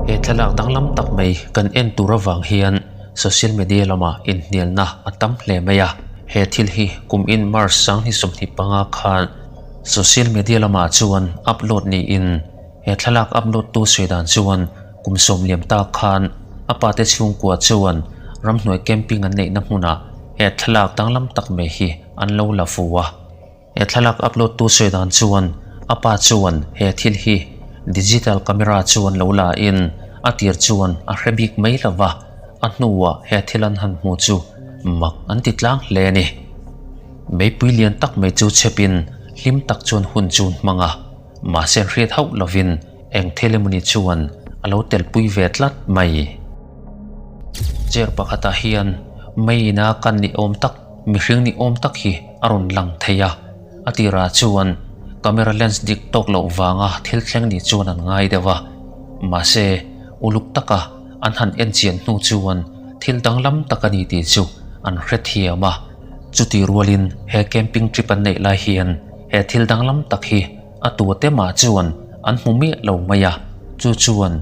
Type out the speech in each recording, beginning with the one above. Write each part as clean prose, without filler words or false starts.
He thlalak danglam tak mai kan en tur avang hian social media lamah inhnialna a tam hle mai a. He thil hi kum in March 2025 khan social media lamah chuan upload niin he thlalak upload tu sawi dan chuan kum sawm liam tak khan a pate chhungkua chuan ramhnuai camping an neihna hmunah he thlalak danglam tak mai hi an lo la fu a. He thlalak upload tu sawi dan chuan a pa chuan he thil hi digital camera chuan lo la in a tir chuan a hre bik mai lo va, a hnuah he thil an han hmu chu mak an ti tlang hle a ni. Meipui lian tak mai chu chhep in hlim tak chuan hun chu an hmang a, mahse an hriat hauh lovin eng thil emawni chuan a lo telpui ve tlat mai. Chair pakhatah hian mei ina kan ni awm tak Mihring ni awm tak hi a rawn lang thei a, a tirah chuan camera lens dik tawk loh vanga thil thleng ni chuan an ngai deuh a, mahse uluk taka an han en chian hnu chuan thil danglam tak a ni tih chu an hrethiam a. Chutih rualin he camping trip an neih lai hian he thil danglam tak hi a tua te mah chuan an hmu miah lo mai a, chu chuan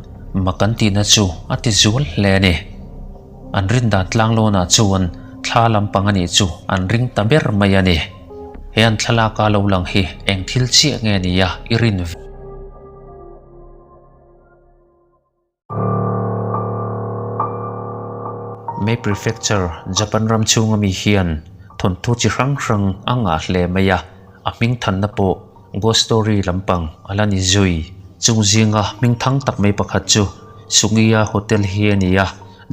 mak an tihna chu a ti zual hle a ni. An rin dan tlanglawnah chuan thla lampang a nih chu an ring ta ber mai a ni. He an thlalaka lo lang hi eng thil chiah nge nia i rin ve? Mei Prefecture, Japan ram chhunga mi hian thawnthu chi hrang hrang a ngah hle mai a, a hming thanna pawh ghost story lampang a la ni zui. Chung zinga hming thang tak mai pakhat chu Sugiya Hotel hi a ni a,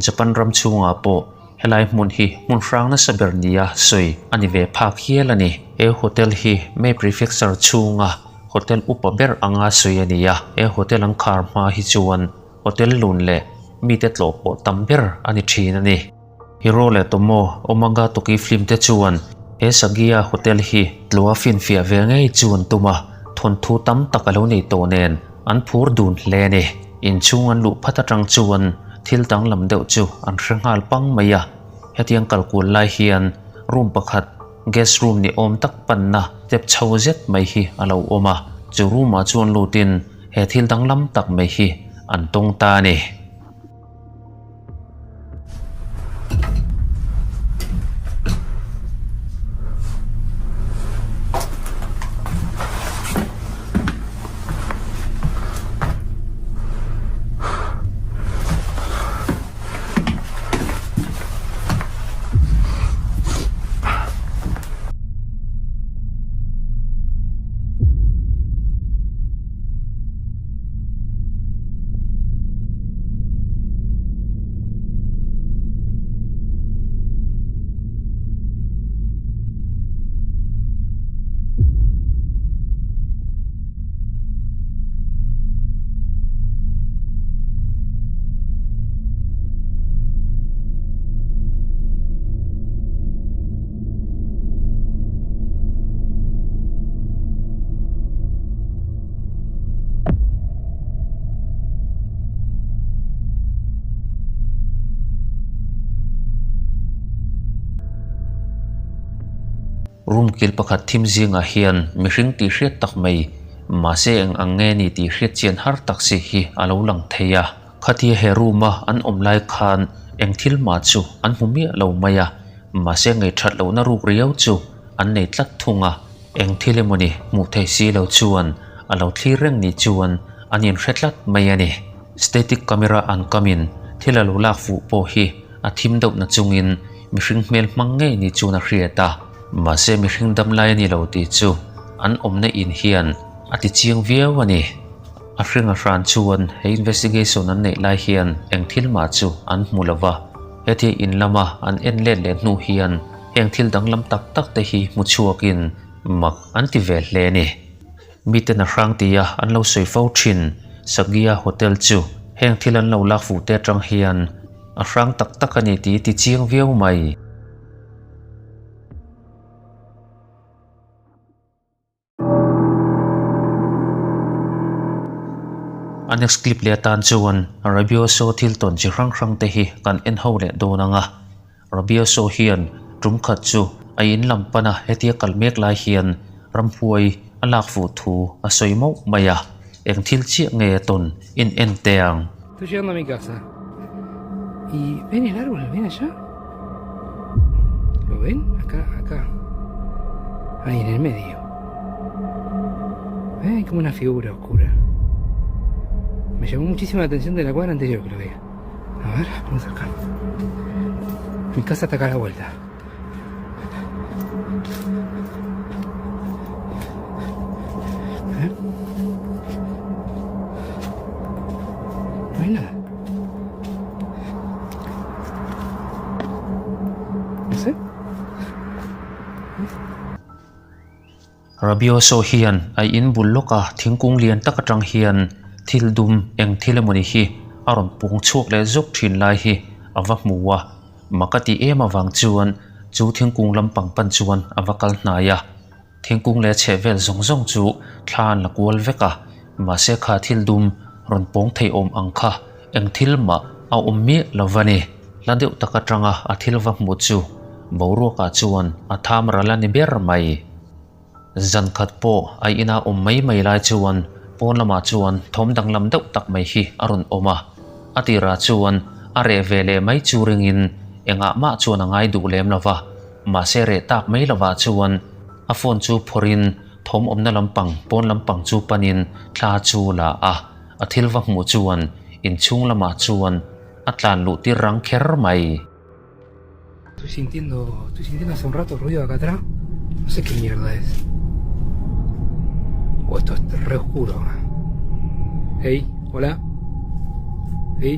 Japan ram chhungah pawh helai hmun hi hmun hrang nasa ber nia sawi a ni ve phak hial a ni. He hotel hi Mei Prefecture chhunga hotel upa ber anga sawi a ni a, he hotel an khar hma hi chuan hotel lun leh mite tlawh pawh tam ber a ni thin a ni. Hiro leh Tomo Omaga Toki film te chuan he Sagiya Hotel hi tlua finfiah ve ngei chu an tum a, thawnthu tam tak a lo nei tawh nen an phur dun hle a ni. Inchhung an luh phat atang chuan thil danglam deuh chu an hre nghal pang mai a, hetiang kalkual lai hian room pakhat guest room ni awm tak panna step chho zet mai hi a lo awm a, chu room ah chuan lutin he thil danglam tak mai hi an tawng ta a ni. Room kil pakhat thim zingah hian mihring tih hriat tak mai mahse eng ang nge ni tih hriat chian har tak si hi a lo lang thei a. Khatia he room a an awm lai khan eng thil mah chu an hmu miah lo mai a, mahse ngeihthat lohna ruk riau chu an nei tlat thung a. Eng thil emawni hmuh theih si lo chuan a lo thlir reng ni chuan an inhre tlat mai a ni. Static camera an kamin thil a lo lak fuh pawh hi a thim deuh na chungin mihring hmel hmang ngei ni chuan a hriat a. Mahse mihring dam lai a ni lo tih chu an awmna in hian a ti chiang viau a ni. A hring a hran chuan he investigation an neih lai hian eng thil mah chu an hmu lo va. Hetia in lama an en let leh hnu hian heng thil danglam tak tak te hi hmu chhuakin mak an ti ve hle a ni. Miten a hrang tia an lo sawi fo thin Sagia Hotel chu heng thil an lo lak fuh te atang hian a hrang tak tak a ni tih ti chiang viau mai. A next clip leh atan chuan Rabioso thil tawn chi hrang hrang te hi kan en ho leh dawn ang a. Rabioso hian tum khat chu a in lam pan a hetia kal mek lai hian ramhuai a lak fuh thu a sawi mauh mai a. Eng thil chiah nge a tawn in en teh ang. Estoy llegando a mi casa. Y ven el árbol, ven allá. ¿Lo ven? Acá, acá. Ahí en el medio. ¿Ven? Hay como una figura oscura. Me llamó muchísima la atención de la cuadra anterior que lo veía. A ver, vamos acá. Mi casa está acá a la vuelta. ¿Eh? No hay nada. No sé. Rabioso hian a in bul lawka thingkung lian tak atang hian thil dum eng thil emawni hi a rawn pung chhuak leh zawk thin lai hi a va hmu a, mak a tih em avang chuan chu thingkung lampang pan chuan a va kal hnai a. Thingkung leh chheh vel zawng zawng chu thla an la kual vek a, mahse kha thil dum rawn pawng thei awm ang kha eng thil mah a awm miah lo va ni. Hla deuh tak atanga a thil va hmuh chu boruakah chuan a tham ral a ni ber mai. Zan khat pawh a ina awm mai mai lai chuan pawn lamah chuan thawm danglam deuh tak mai hi a rawn awm a, a tirah chuan a reh ve leh mai chu ringin engah mah chuan a ngai duh lem lo va. Mahse reh tak mai lovah chuan a phone chu phawrhin thawm awmna lampang pawn lampang chu panin thla chu la a, a thil va hmuh chuan inchhung lamah chuan a tlan luh tir rang kher mai. Estoy sintiendo, estoy sintiendo hace un rato ruido acá atrás. No sé qué mierda es. Oh, esto es re oscuro. Hey, hola. Hey.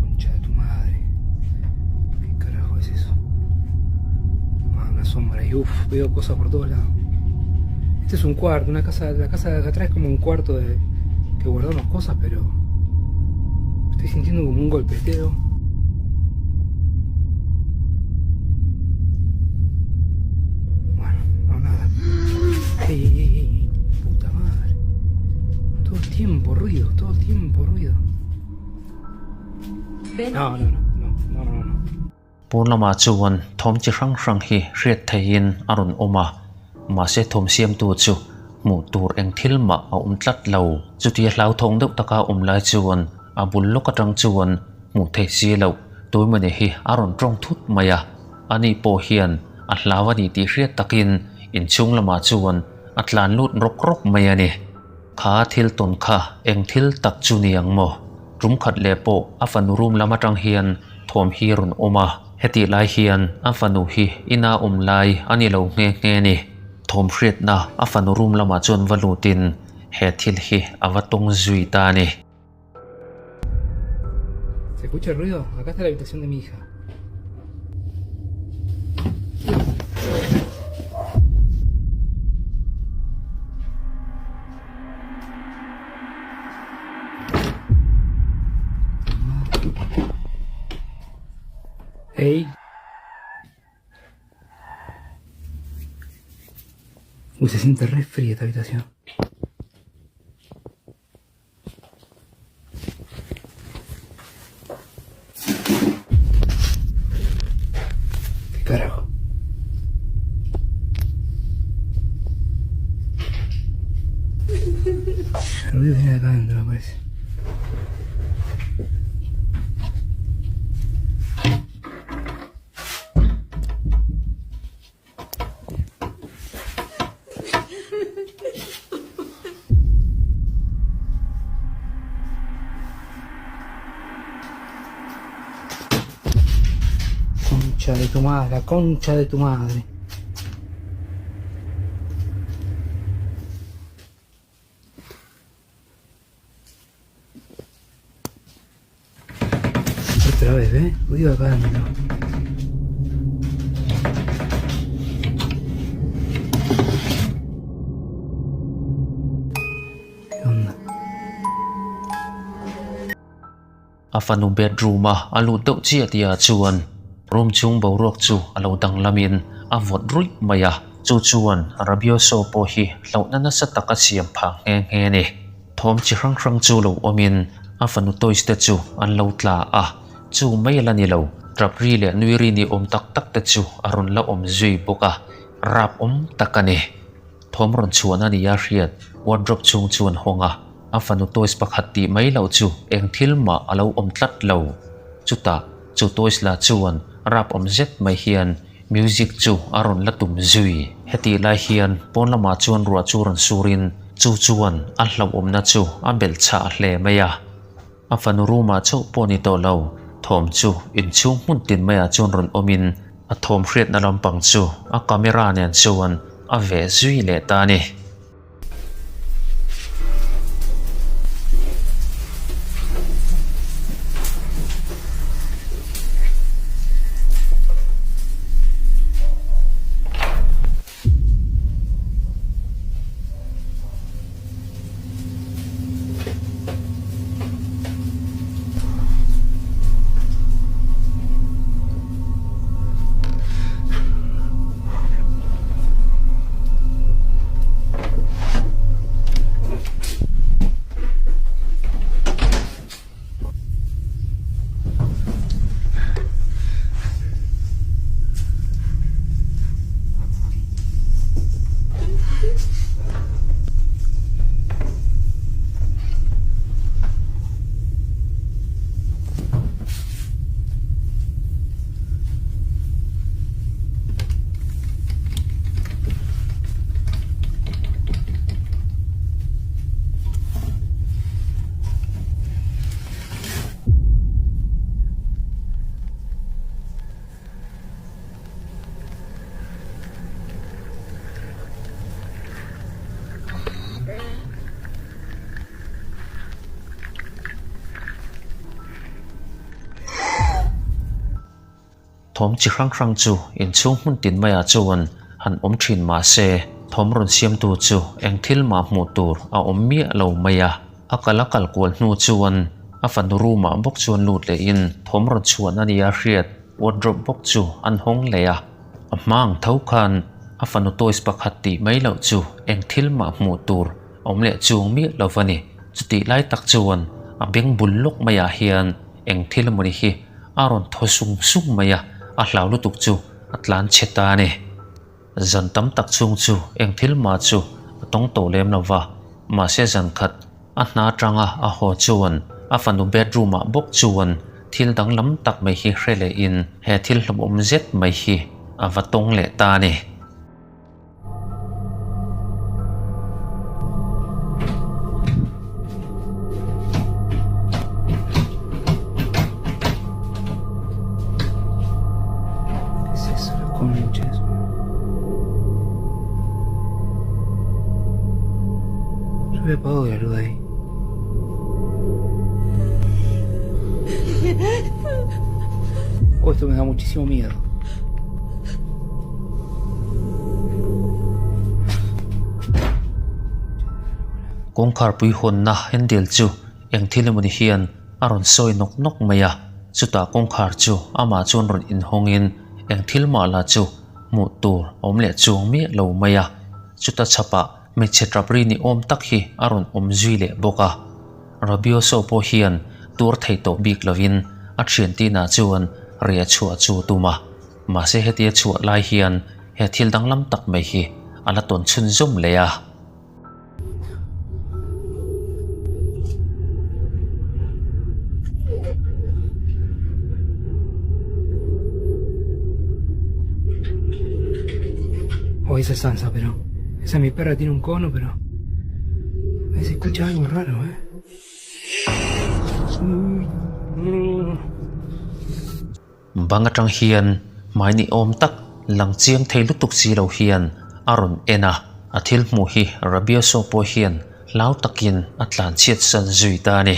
Concha de tu madre. ¿Qué carajo es eso? Ah, una sombra y uff, veo cosas por todos lados. Este es un cuarto, una casa, la casa de acá atrás es como un cuarto de que guardamos cosas, pero estoy sintiendo como un golpeteo. Bueno, no nada. Ey, ey, ey, ey, puta madre. Todo el tiempo ruido, todo el tiempo ruido. No, no, no, no, no, no. Pawn lamah chuan thawm chi hrang hrang hi hriat theihin a rawn awm a, mahse thawm siamtu chu hmuh tur eng thil mah a awm tlat lo. Chutia hlauthawng deuh taka awm lai chuan a bul lawk atang chuan hmuh theih si loh Tuimawni hi a rawn tawng thut mai a, ani pawh hian a hlau a ni tih hriat takin inchhung lamah chuan a tlan lut rawk rawk mai a ni. Kha thil tawn kha eng thil tak chu ni ang maw? Tum khat leh pawh a fanu room lam atang hian thawm hi rawn awm a, hetih lai hian a fanu hi ina awm lai a ni lo nghe nghe ni. Thawm hriatna a fanu room lamah chuan va lutin he thil hi a va tawng zui ta a ni. Se escucha el ruido? Acá está la habitación de mi hija. Ey. Uy, se siente re fría esta habitación. ¿Qué carajo? El ruido viene de acá adentro, me parece. Concha de tu madre, la concha de tu madre. Otra vez, eh? Ruido acá adentro. ¿Qué onda? A fanu bedroom a a lut deuh chiah tihah chuan room chhung boruak chu a lo danglamin a vawt ruih mai a. Chu chuan Rabioso pawh hi hlauhna nasa tak a siam phah nghe nghe a ni. Thawm chi hrang hrang chu lo awmin a fanu toys te chu an lo tla a, chu mai la ni lo, tap ri leh nui ri ni awm tak tak te chu a rawn la awm zui bawk a, rap awm tak a ni. Thawm rawn chhuahna nia hriat wardrobe chhung chu an hawng a, A fanu toys pakhat tih mai loh chu eng thil mah a lo awm tlat lo. Chutah chu toys la chuan rap awm zet mai hian music chu a rawn la tum zui. Hetih lai hian pawn lamah chuan ruah chu rawn surin chu chuan a hlauhawmna chu a belh chhah hle mai a. A fanu room ah chauh pawh ni tawh lo, thawm chu inchhung hmun tin maiah chuan rawn awmin a thawm hriatna lampang chu a camera nen chuan a veh zui leh ta a ni. Thawm chi hrang hrang chu inchhung hmun tin maiah chuan han awm thin mah se, thawm rawn siamtu chu eng thil mah hmuh tur a awm miah lo mai a. A kal a kal kual hnu chuan a fanu room ah bawk chuan lut leh in thawm rawn chhuan a nia hriat wardrobe bawk chu an hawng leh a. A hma ang tho khan a fanu toys pakhat tih mai loh chu eng thil mah hmuh tur a awm leh chung miah lo va ni. Chutih lai tak chuan a beng bul lawk maiah hian eng thil emawni hi a rawn thaw sung sung mai a, a hlau lutuk chu a tlan chhe ta a ni. Zan tam tak chhung chu eng thil mah chu a tawng tawh lem lo va, mahse zan khat a hna atanga a haw chuan a fanu bedroom ah bawk chuan thil danglam tak mai hi hre leh in he thil hlawmawm zet mai hi a va tawng leh ta a ni. Oh, esto me da muchísimo miedo. Kawngkhar pui hawnna handle chu eng thil emawni hian a rawn sawi nawk nawk mai a, chutah kawngkhar chu amah chuan rawn inhawngin eng thil mah lah chu hmuh tur a awm leh chuang miah lo mai a, chuta chhapah hmeichhe tap ri ni awm tak hi a rawn awm zui leh bawk a. Rabioso pawh hian tuar thei tawh bik lovin a thian tinah chuan ria chhuah chu a tum a, mahse hetia chhuah lai hian he thil danglam tak mai hi a la tawn chhunzawm leh a. Oh, esa es Sansa, pero. Esa mi perra tiene un cono, pero. Se escucha algo raro, eh. Bang atang hian hmai ni awm tak lang chiang thei lutuk si lo hian a rawn en a, a thil hmuh hi Rabioso pawh hian hlau takin a tlan chhiat san zui ta a ni.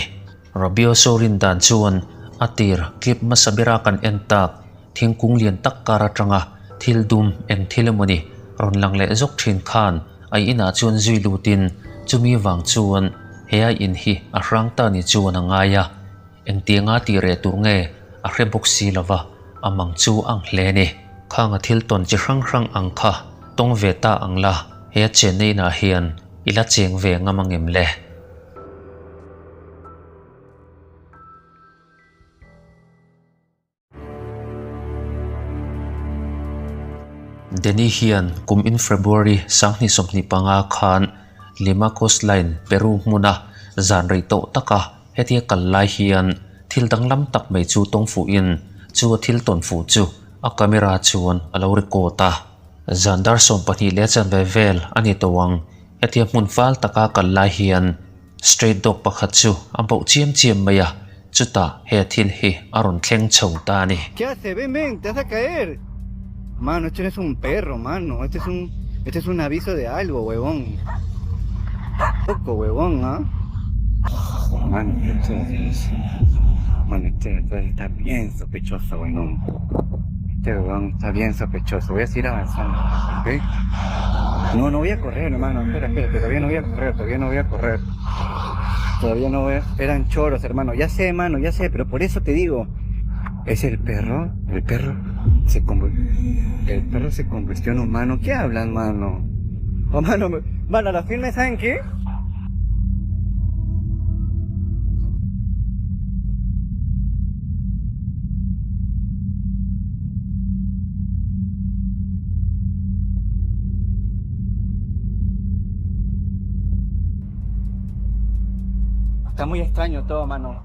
Rabioso rin dan chuan a tir clip hmasa bera kan en tak thingkung lian tak kar atanga thil dum eng thil emawni rawn lang leh zawk thin khan a inah chuan zui lutin chumi vang chuan he a in hi a hrang ta ni chuan a ngai a. Engtianga tih reh tur nge a hre bawk si lova, a mang chu ang hle a ni. Khang a thil tawn chi hrang hrang ang kha tawng ve ta ang la, he a chenna inah hian i la cheng ve ngam angem le? Danny hian kum in February 2025 khan Lima Coastline, Peru hmuna Zan rei tawh taka hetia kal lai hian thil danglam tak mai chu tawng fuhin chu a thil tawn fuh chu a camera chuan a lo record a. Zan dar 12 leh chanve vel a ni tawh ang. Hetia hmun fal taka kal lai hian stray dog pakhat chu a bauh chiam chiam mai a, chutah he thil hi a rawn thleng chho ta a ni. ¿Qué hace? Ven, ven, te vas a caer. Mano, este no es un perro, mano. Este es un, este es un aviso de algo, huevón. Loco, huevón, ¿ah? Mano, esto es... Mano, este este está bien sospechoso, huevón. Este huevón está bien sospechoso. Voy a seguir avanzando, ¿ok? No, no voy a correr, hermano. Espera, espera, todavía no voy a correr, todavía no voy a correr. Todavía no voy a... Eran choros, hermano. Ya sé, hermano, ya sé, pero por eso te digo. Es el perro, el perro se convirtió, el perro se convirtió en humano. ¿Qué hablan, mano? Oh, mano, mano, a la firme, ¿saben qué? Está muy extraño todo, mano.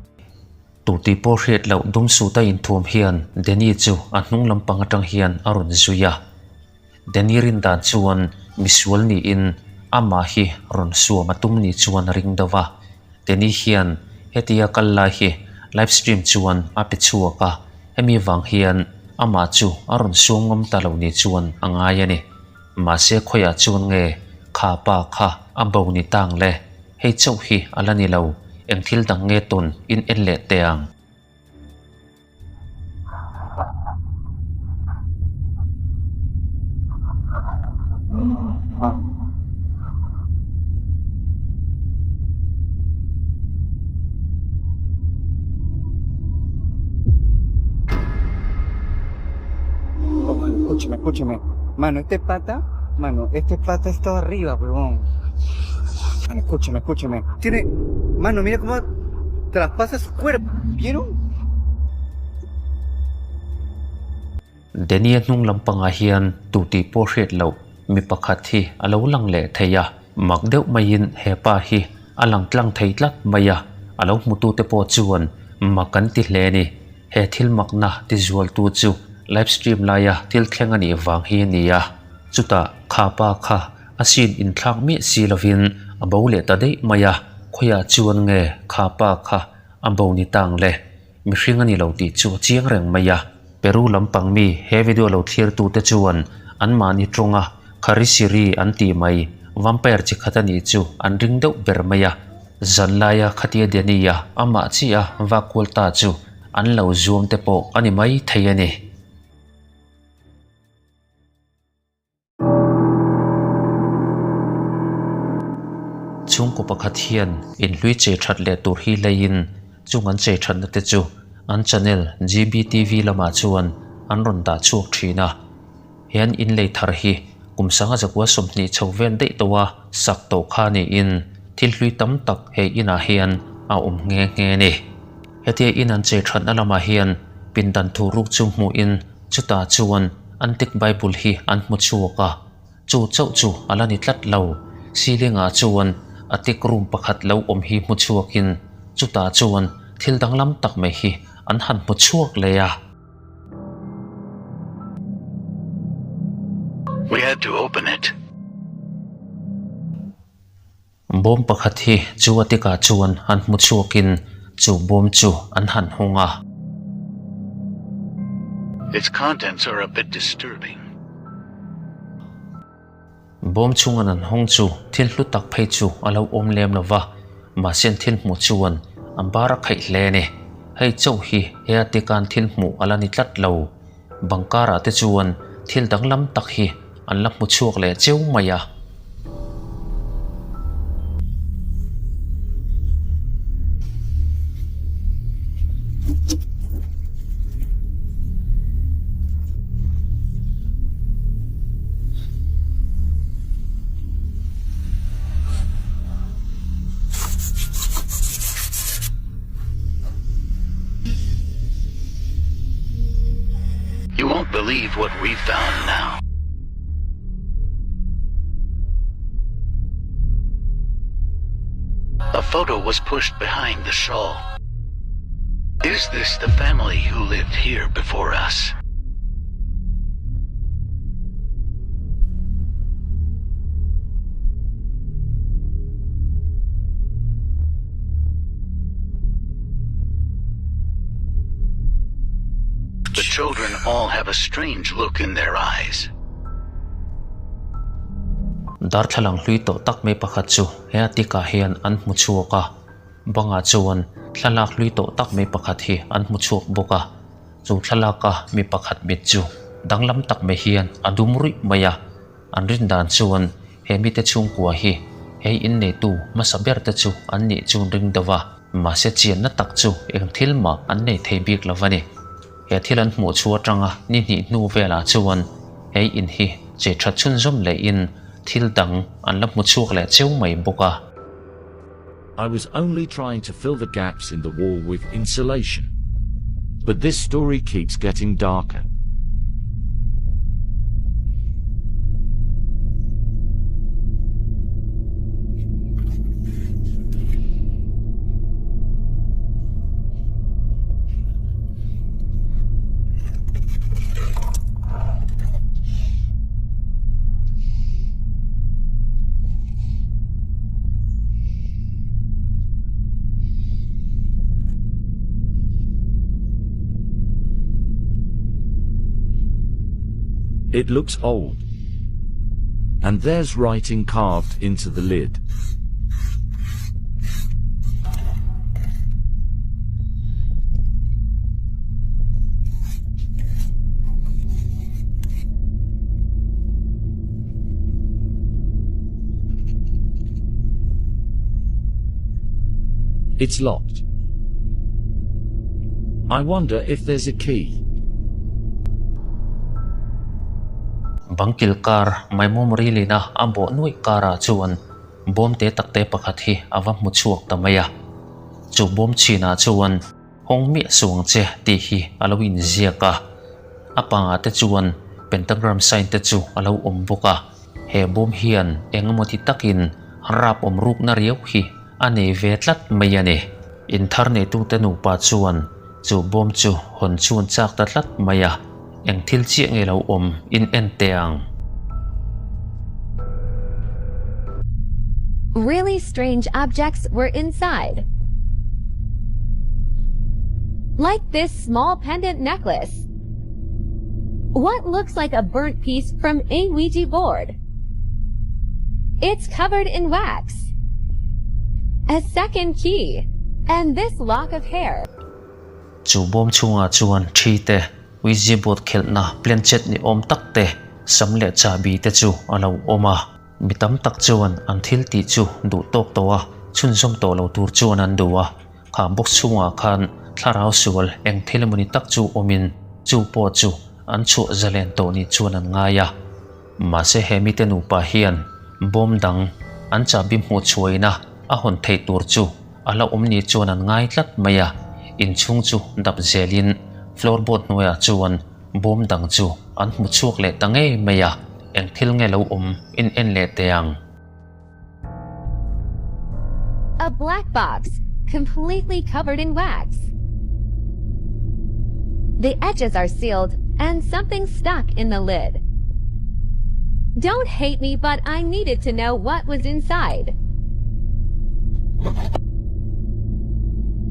Tuti pawh hriat loh dum suta inthuam hian Danny chu a hnung lampang atang hian a rawn zui a. Danny rin dan chuan misual niin amah hi rawn suam a tum ni chuan a ring deuh a. Danny hian hetia kal lai hi live stream chuan a pe chhuak a, hemi vang hian amah chu a rawn suam ngam ta lo ni chuan a ngai a ni. Mahse khawiah chuan nge kha pa kha a bo ni tang le? Hei chauh hi a la ni lo, eng thil dang nge tawn in en leh teh ang. Escúchame, escúchame. Mano, este pata, mano, este pata está arriba, huevón. Mano, escúchame, escúchame. Tiene, mano, mira cómo traspasa su cuerpo. ¿Vieron? Danny-a hnung lampangah hian tu tih pawh hriat loh mi pakhat hi a lo lang leh thei a, mak deuh maiin he pa hi a lang tlang thei tlat mai a, a lo hmutute pawh chuan mak an ti hle a ni. He thil makna ti zualtu chu live stream laia thil thleng a nih vang hi a ni a, chutah kha pa kha a scene inthlak miah si lovin a bo leh ta daih mai a, khawiah chuan nge kha pa kha a bo ni tang le? Mihring a ni lo tih chu a chiang reng mai a. Peru lampang mi he video lo thlirtute chuan anmahni tawnga Kharisiri an tih mai vampire chi khat a nih chu an ring deuh ber mai a. Zanlaia khatia Danny-a amah chiah a vak kual ta chu an lo zuam te pawh a ni mai thei a ni. Chhungkaw pakhat hian inhlui chei that leh tur hi leiin chung an chei thatna te chu an channel GBTV lamah chuan an rawn dah chhuak thin a. He an inlei thar hi kum sanga zakua 20 chho vel daih tawh a sak tawh kha niin thil hlui tam tak he inah hian a awm nghe nghe a ni. Hetia in an chei thatna lamah hian pindan thu ruk chu hmuhin Chutah chuan Antique Bible hi an hmu chhuak a, chu chauh chu a la ni tlat lo. Ceiling-ah chuan attic room pakhat lo awm hi hmu chhuakin chutah chuan thil danglam tak mai hi an han hmu chhuak leh a. We had to open it. Bawm pakhat hi chu a tikah chuan an hmu chhuakin chu bawm chu an han hung a. Its contents are a bit disturbing. Bawm chhunga an hawng chu thil hlu tak phei chu a lo awm lem lo va, mahse an thil hmuh chuan an bar a khaih hle a ni. Hei chauh hi he a tikan thil hmuh a la ni tlat lo. Bangkarah te chuan thil danglam tak hi an la hmu chhuak leh cheu mai a. You won't believe what we found now. A photo. photo was pushed behind the shawl. Is this the family who lived here before us? The children all have a strange look in their eyes. Darthlalang hlui tawh tak mai pakhat chu he atikah hian an hmu chhuak a, bangah chuan thlalak hlui tawh tak mai pakhat hi an hmu chhuak bawk a, chu thlalaka mi pakhat mit chu danglam tak mai hian a dum ruih mai a, an rin dan chuan he mite chhungkua hi hei inneitu hmasa ber te chu an nih chu an ring deuh a, mahse chianna tak chu eng thil mah an nei thei bik lo a ni. He thil an hmuh chu atanga ni hnih hnu velah chuan he in hi che tha chhunzawm lehin thil dang an la hmu chhuak leh cheu mai bawk a. I was only trying to fill the gaps in the wall with insulation. But this story keeps getting darker. It looks old. And there's writing carved into the lid. It's locked. I wonder if there's a key. Bangkil kar maimawm rilina a bawh nuaih karah chuan Bawm te tak te pakhat hi a va hmu chhuak ta mai a, chu bawm chhinah chuan hawng miah suang che tih hi a lo inziak a, a pangah te chuan pentagram sign te chu a lo awm bawk a, he bawm hian eng emaw ti takin rap awm rukna riau hi a nei ve tlat mai a ni. Inthar neitute nupa chuan chu bawm chu hawn chhun chak ta tlat mai a. Eng thil chiah nge lo awm in en teh ang. Really strange objects were inside. Like this small pendant necklace. What looks like a burnt piece from a Ouija board. It's covered in wax. A second key. And this lock of hair. Chu bawm chhungah chuan thi te, Ouija board khelhna planchette ni awm tak te, sam leh chahbi te chu a lo awm a. Mi tam tak chuan an thil tih chu duh tawk tawh a, chhunzawm tawh lo tur chuan an duh a. Kha box chhungah khan thlarau sual eng thil emawni tak chu awmin chu pawh chu an chhuah zalen tawh ni chuan an ngai a. Mahse he mite nupa hian bawm dang an chahbi hmuh chhuaina a hawn theih tur chu A la awm ni chuan an ngai tlat mai a, inchhung chu dap zelin floorboard hnuaiah chuan bawm dang chu an hmu chhuak leh ta ngei mai a, eng thil nge lo awm in en leh teh ang. A black box, completely covered in wax. The edges are sealed and something stuck in the lid. Don't hate me but I needed to know what was inside.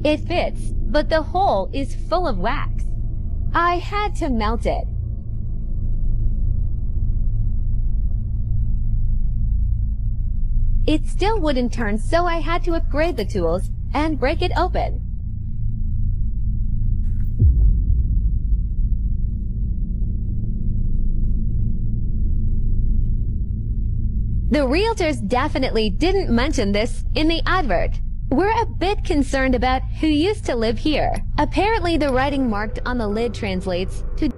It fits, but the hole is full of wax. I had to melt it. It still wouldn't turn so I had to upgrade the tools and break it open. The realtors definitely didn't mention this in the advert. We're a bit concerned about who used to live here. Apparently the writing marked on the lid translates to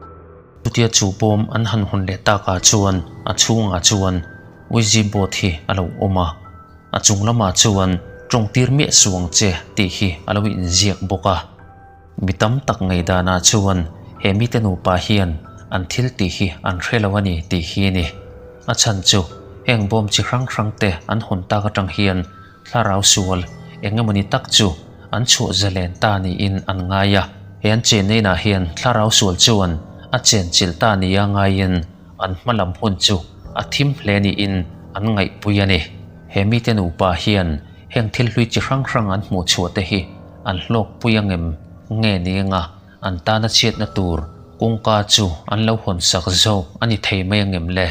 Chutia chu bawm an han hawn leh takah chuan a chhungah chuan Ouija board hi a lo awm a, a chung lamah chuan tawngtir miah suang che tih hi a lo inziak bawk a. Mi tam tak ngaihdanah chuan he mite nupa hian an thil tih hi an hre lo a ni tih hi a ni. A chhan chu heng bawm chi hrang hrang te an hawn tak atang hian thlarau sual eng emawni tak chu an chhuah zalen ta niin an ngai a. He an chenna inah hian thlarau sual chuan a chenchilh ta nia ngaiin an hma lam hun chu a thim hle niin an ngaihpui a ni. He mite nupa hian heng thil hlui chi hrang hrang an hmuh chhuah te hi an hlawkpui angem nge ni anga an tana chhiatna tur kawngka chu an lo hawnsak zawk a ni thei mai angem le?